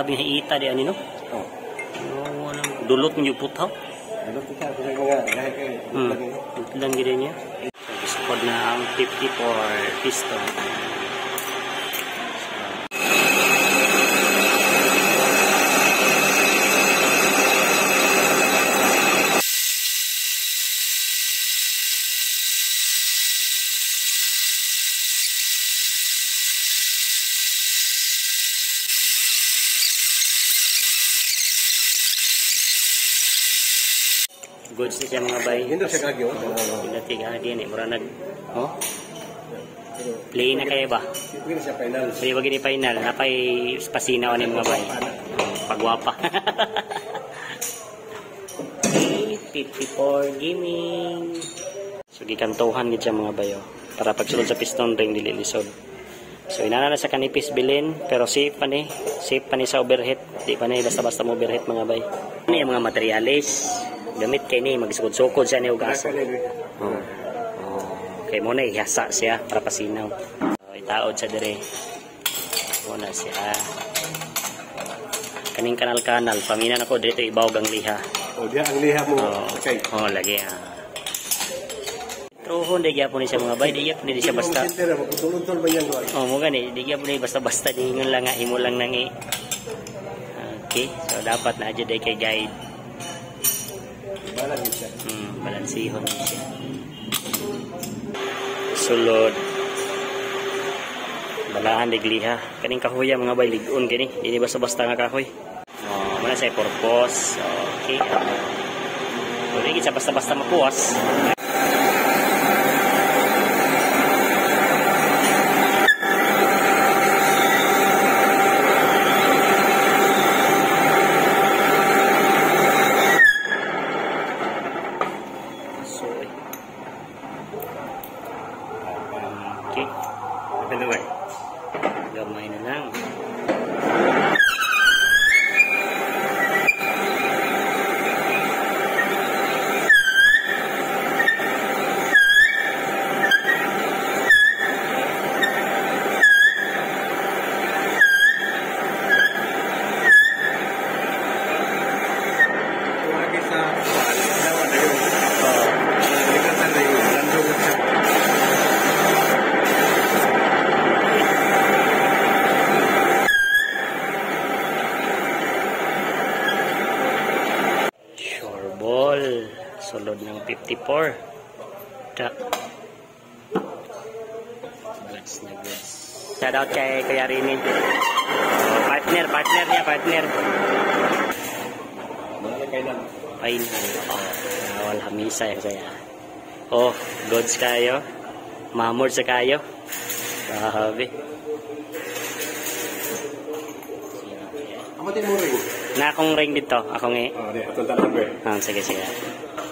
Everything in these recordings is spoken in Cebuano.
Grabe nga ita di ani no. Oh. No, walang dulot mo yung putaw. Dulot kita sa mga gahi kay. Lang gid niya. So, gisukod na ang 54 piston. Goods ni siya mga bay. Hindi siya kagyo. Hindi ka din eh. Mura nag oh. Play na kayo ba? Hindi siya final. Pwede ba gini final? Napay pasinaw ni mga bay. Pagwapa. Okay, 54 gaming. So gikantuhan gid siya mga bayo para pagsulod sa piston ring dili lisod. So inana na sa kanipis bilin pero safe pa ni, sa overheat. Di pa ni basta-basta mo overheat mga bay. Ano yung mga materyales? Gamit kay ni magsukod-sukod siya ni og asa. Oh. Oh. Okay mo na ihasa siya para pasinaw. So, itaod sa dire. Mo na siya. Kaning kanal-kanal pamina nako dito ibawg ang liha. Oh, diha ang liha mo. Oh. Okay. Oh, lagi ah. Truhon di gyapon ni siya mga bay, di gyapon ni siya basta. Oh, mo gani, di gyapon ni basta-basta dingon lang nga himo lang nang i. Okay, so dapat na adyo kay guide. Balance siya. Balansihon siya. Sulod. Balahan digliha. Kaning kahoya mga bay lig-on kini. Dili basta-basta nga kahoy. Oh, muna sa purpose. Okay. So, di siya basta-basta mapuwas. So, okay. Gamay na lang. Sulod ng 54. Ta. Goods na goods. Shout out kay Kuya Rini. Partner, partner niya, partner. Final. Oh, wala misa ya saya. Oh, goods kayo. Mamod sa kayo. Grabe. Ako din mo ring. Na akong ring dito. Akong eh. Oh, di atong tanong ko. Ah, sige sige.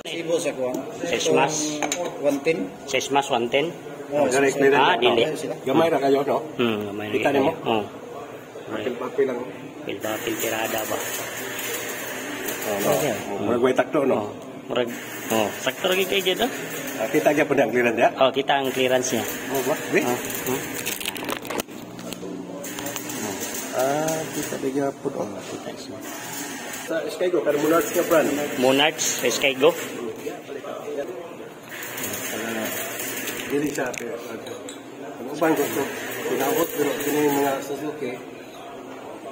Sibo sa kuan. Sesmas. 110. Sesmas 110. Oh, ah, dili. Gamay ra kayo no? Gamay ra. Kita nimo? Oh. Papel-papel lang. Papel-papel tirada ba. Oh, no. Murag way takto no. Oh, murag. Oh, sakto ra gyud kay jud. Kita gyud ang clearance ya? Oh, kita ang clearance niya. Oh, ba? Oh. Ah, kita di gyapon oh. Kita siya. Sa Skygo, pero Monarch nga brand. Monarch, sa Skygo. Dili siya. Ang uban gusto, pinahot, pero kini mga Suzuki,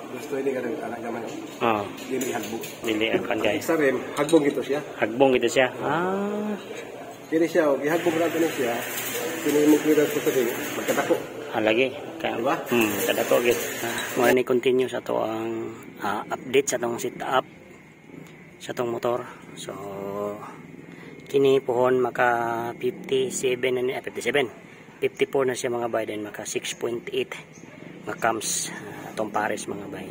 gusto ini ka rin, anak naman. Oh. Dili hagbong. Dili, akan guys. Sa rin, hagbong ito siya. Hagbong ito siya. Ah. Dili siya, gihagbong na ito siya, kini imong clearance ko sa rin, magkatako. Ah, lagi. Diba? Kadako gid. Muna ni continue sa to ang update sa tong setup sa tong motor. So kini pohon maka 57 na ni 57. 54 na siya mga bay, then maka 6.8 nga cams atong pares mga bay.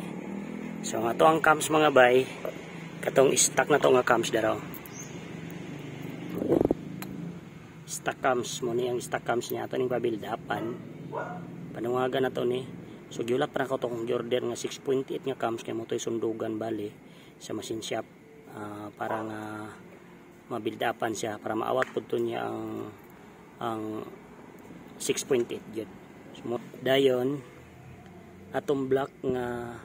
So nga to ang cams mga bay, katong stock na to nga cams daraw. Stock cams mo ni ang stock cams niya ato ning pabildapan. Panungagan na to ni. So giulat pa nako tong order nga 6.8 nga cams kay mo toy sundugan bali sa machine shop para nga mabuild-upan siya para maawat pud to niya ang 6.8 gyud. So dayon atong block nga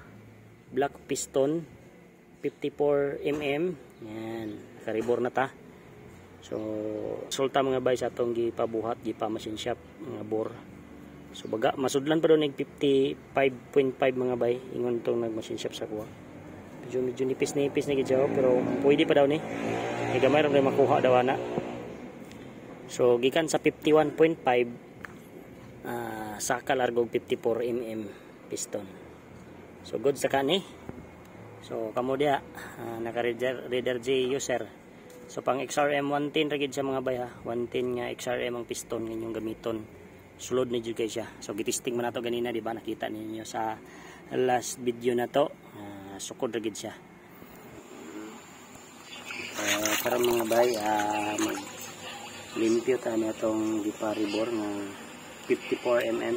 Black piston 54 mm. Yan, nakaribor na ta. So sulta mga bay sa atong gipabuhat, gipa machine shop mga bore. So baga masudlan pa daw nig 55.5 mga bay, ingon tong nag machine shop sa kuha. Medyo nipis na gid siya, pero pwede pa daw ni. Kay gamay ra man makuha daw ana. So gikan sa 51.5 saka largog 54 mm piston. So good sa kani. So kamo diha naka Raider J user. So pang XRM 110 ra gid siya mga bay ha. 110 nga XRM ang piston inyong gamiton. Sulod ni jud kay siya. So gitisting man nato ganina, di ba? Nakita ninyo sa last video na to. Sukod ra gid siya. Karon mga bay, mag limpyo ta ni atong giparibor nga 54 mm.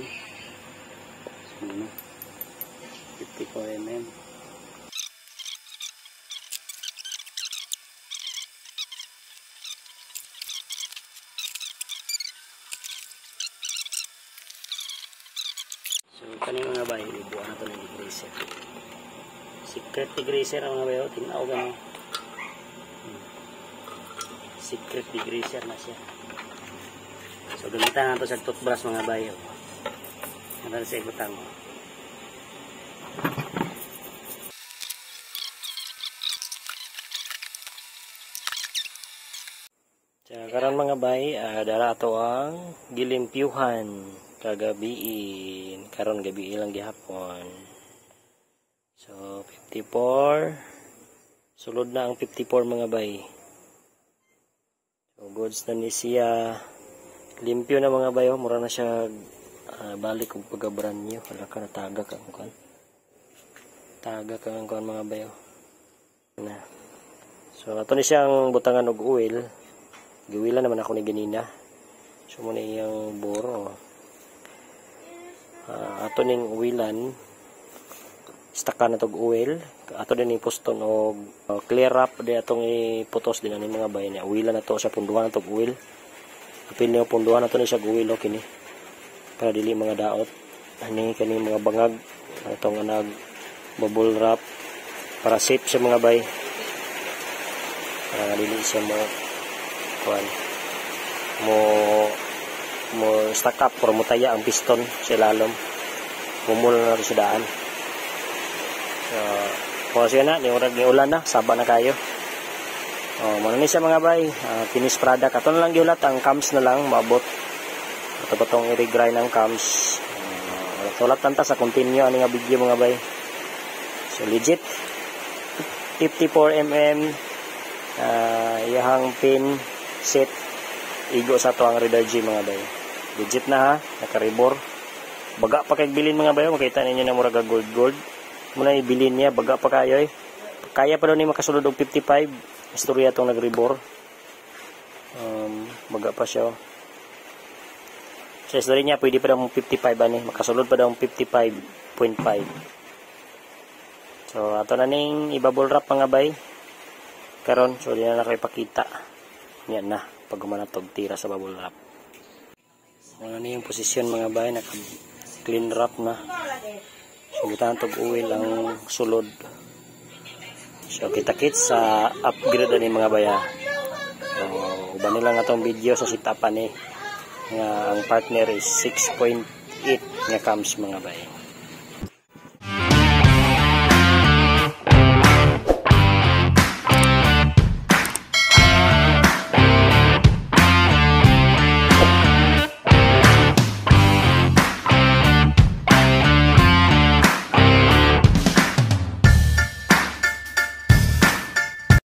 So, ano? 54 mm. So kani mga bay, ibuan na to ng degreaser. Secret degreaser ang mga bayo, tinaw gano. Secret degreaser na siya. So gamitan na to sa toothbrush mga bayo. Natal sa ibutang. So, karon mga bay, dara ato ang gilimpyuhan kagabiin. Karon gabi lang gihapon. So 54, sulod na ang 54 mga bay. So goods na ni siya. Limpyo na mga bay, oh. Mura na siya balik og pagka brand new. Wala ka na taga ka ang kuan. Taga ka ang kuan mga bay, oh. Na. So ato ni siyang butangan og oil. Giwila naman ako ni ganina. So muna iyang boro. Ato ning oilan, staka na tog oil. Ato din ni puston og clear wrap di atong iputos din ani mga bay niya. Oilan na to sa punduhan na tog oil. Apil niyo punduhan na to ni siya oil, okay ni. Para dili mga daot. Ani kani mga bangag atong nag bubble wrap para safe sa mga bay. Para nga dili siya mo kuan mo stack up or mutaya ang piston sa ilalom. Mumula na rin sa daan. So, kung siya na, niurag ni ulan na, saba na kayo. Oh, muna ni siya mga bay, finished product. Ato na lang giulat, ang cams na lang, maabot. Ato pa tong i-regrind ang cams. Ulat tanta sa continue ani nga video mga bay. So legit 54 mm iyahang pin set igo sa to ang Raider J mga bay. Legit na ha, nakaribor. Baga pa kay bilin mga bayo, makita ninyo na murag gold gold. Muna ibilin niya, baga pa kayo eh. Kaya pa daw ni makasulod og 55. Istorya tong nagribor. Baga pa siya. Oh. Sa istorya niya, pwede pa daw 55 ani, makasulod pa daw 55.5. So ato na ning i-bubble wrap mga bay. Karon so di na nako ipakita. Yan na pag humanatog tira sa bubble wrap. Ano na yung posisyon mga bay, naka clean wrap na. So gitan tog oil ang sulod. So kita-kits sa upgrade ani mga baya. So uban nila nga tong video sa setup ani nga ang partner is 6.8 nga cams mga bay.